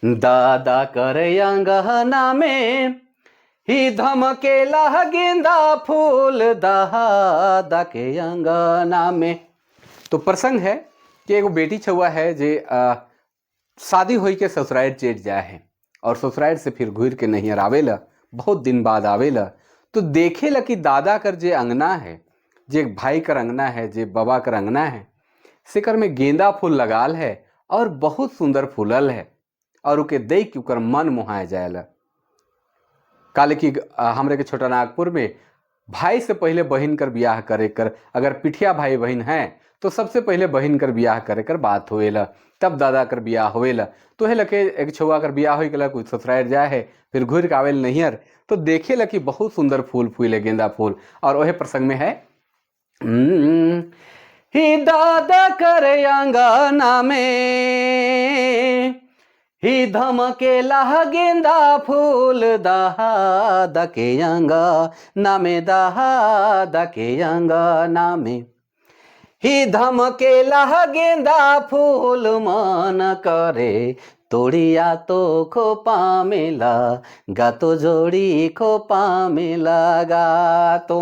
दादा कर अंगना में ही धमकेला गेंदा फूल, दादा के अंगना में। तो प्रसंग है कि एगो बेटी छुआ है जे शादी होई के ससुराल चेट जाए है और ससुराल से फिर घूर के नैहर आवेला, बहुत दिन बाद आवेला, तो देखेला कि दादा कर जे अंगना है, जे भाई कर अंगना है, जे बाबा कर अंगना है, सेकर में गेंदा फूल लगाल है और बहुत सुंदर फूलल है और ओके देख के ओकर मन मोहाए जाएला। काले कि हमरे के छोटा नागपुर में भाई से पहले बहन कर ब्याह करे कर, अगर पिठिया भाई बहन हैं तो सबसे पहले बहन कर ब्याह करे कर बात होएला, तब दादा कर ब्याह होएला। तो हे लके एक छुआ कर ब्याह हो गला, कोई ससुराल जाए है, फिर घूर के आवेल नैहर, तो देखे ला कि बहुत सुंदर फूल फूले गेंदा फूल। और वही प्रसंग में है, ही दादा कर अंगना में ही धमकेला गेंदा फूल, दादा के अंगना में, दादा के अंगना में ही धमकेला गेंदा फूल, मन करे तोड़िया तो खोपा मेला गातो, जोड़ी खोपा मेला गातो,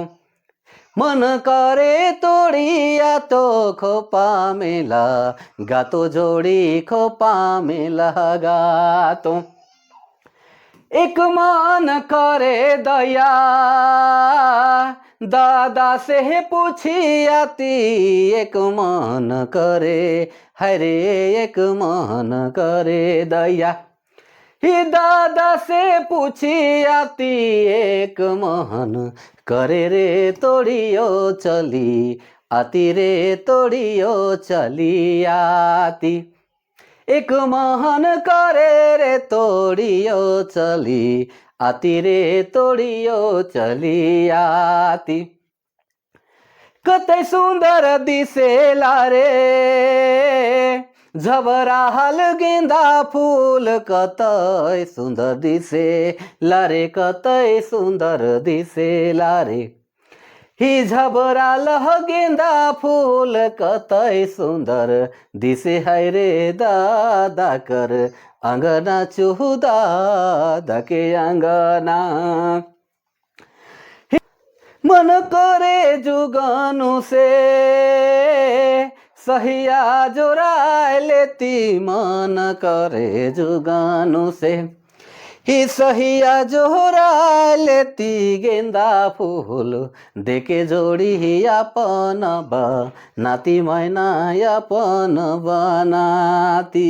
मन करे तोड़िया तो खोपा मेला गातो, जोड़ी खोपा मेला गातो। एक मन करे दया दादा से पूछियाती, एक मन करे हरे, एक मन करे दया ही दादा से पूछियाती, एक मन करे रे तोड़ियो चली आती रे, तोड़ियो चली आती, एक मन करे रे तोड़ियो चली आती रे, तोड़ियो चली आती। कतै सुंदर दिसेला रे झबराहल गेंदा फूल, कतै सुंदर दिसेला रे, कतै सुंदर दिसेला रे ही झबराल गेंदा फूल, कतै सुंदर दिसे है रे दादा कर अंगना चुहू, दादा के अंगना। मन करे जुगनू से सहिया जोराय लेती, मन करे जुगनू से ही सहिया जोरा लेती, गेंदा फूल देके जोड़ी ही अपन नाती, मैना अपन बनाती।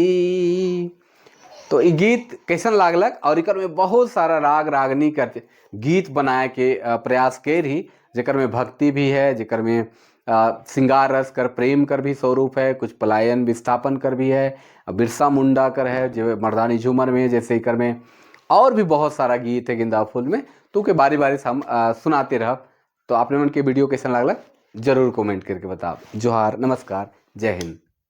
तो ई गीत कैसन लागलक? और एकर में बहुत सारा राग रागनी कर गीत बनाए के प्रयास के रही, जेकर में भक्ति भी है, जेकर में श्रृंगार रस कर, प्रेम कर भी स्वरूप है, कुछ पलायन विस्थापन कर भी है, बिरसा मुंडा कर है जो मर्दानी झूमर में, जैसे एकर में और भी बहुत सारा गीत है गेंदा फूल में, तो के बारी बारी से हम सुनाते रह। तो आपने मन के वीडियो कैसन लागलक, जरूर कमेंट करके बताओ। जोहार, नमस्कार, जय हिंद।